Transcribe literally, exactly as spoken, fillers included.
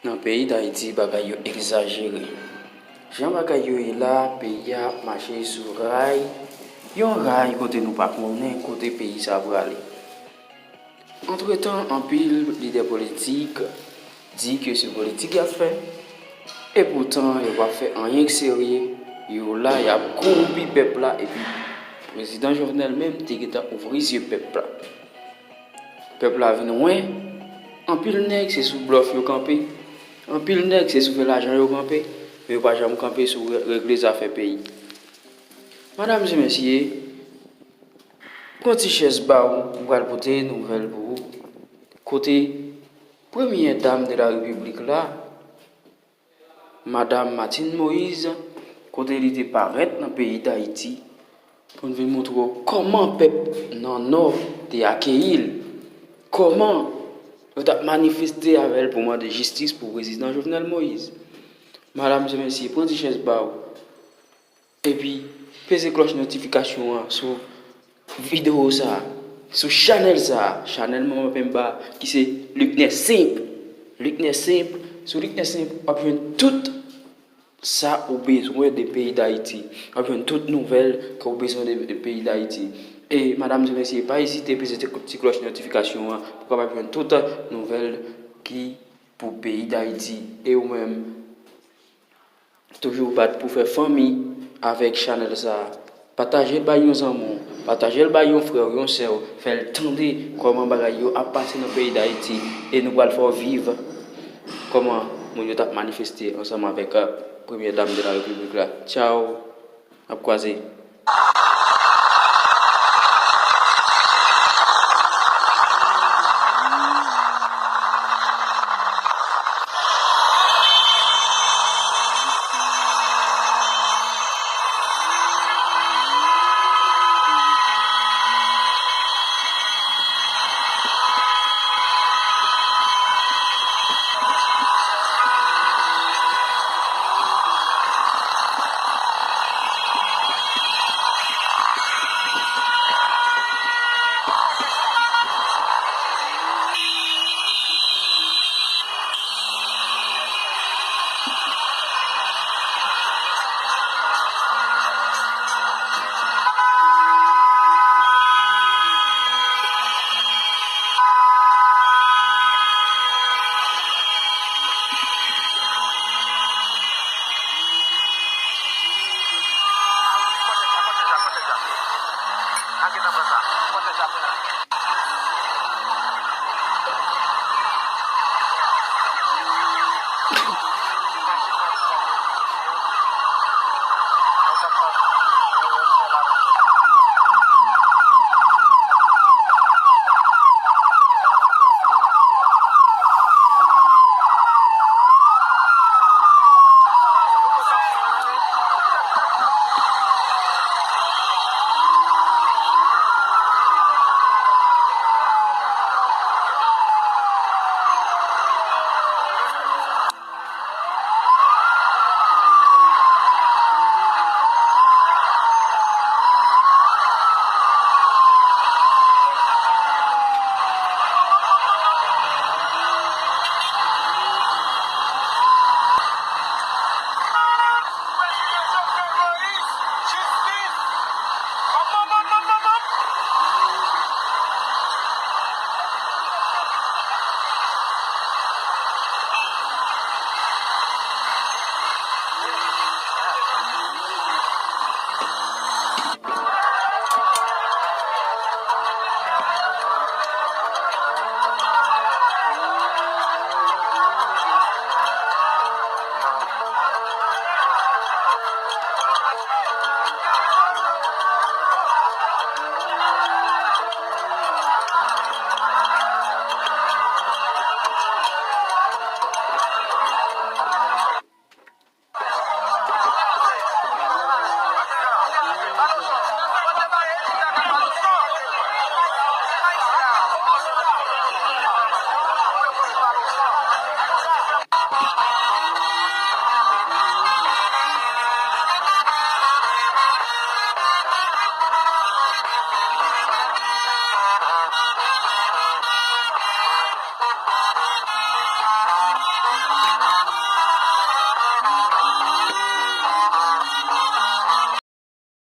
Nan peyi Dayiti, bagay yo egzajere. Jan bagay yo ye la, peyi a ap mache sou ray, yon ray kote nou pa konnen kote peyi sa a prale. Antretan, anpil lidè politik di ke se politik y ap fè, e poutan yo pa fè anyen k serye, yo la y ap kowonpi pèp la, epi prezidan Jovenel menm te gentan ouvri zye pèp la. Pèp la vin wè, anpil nèg se sou blòf yo kanpe, anpil nèg se sou fè lajan yo kanpe, men yo pa janm kanpe sou re- regle zafè peyi. Madam e mesye, pran ti chèz ba w, m pral pote nouvèl pou ou. Kote premyè dam de la repiblik la, Madam Martine Moïse, kote li te parèt nan peyi Dayiti pou n vin montre w kòman pèp nan Nò te akeyi l, kòman yo t ap manifeste avè l pou mande jistis pou prezidan Jovenel Moïse. Madam e mesye, pran ti chèz ba w. Epi, peze klòch notifikasyon an sou videyo sa a, sou chanèl sa a, chanèl Manman Penba ki se Luckner Simple. Luckner Simple, sou Luckner Simple, w ap jwenn tout sa ou bezwen de peyi Dayiti. W ap jwenn tout nouvèl ke w bezwen de, de peyi Dayiti. E, madam e mesye, pa ezite peze ti, ti klòch notifikasyon an pou w kapab jwenn tout nouvèl ki pou peyi Dayiti. E ou menm, toujou bat pou fè fanmi avèk chanèl sa a. Pataje l bay yon zanmi w, pataje l bay yon frè w, yon sè w, fè l tande kòman bagay yo ap pase nan peyi Dayiti, e nou pral fè w viv kòman moun yo t ap manifeste ansanm avèk, euh, premyè dam de la repiblik la. Tchaw, n ap kwaze.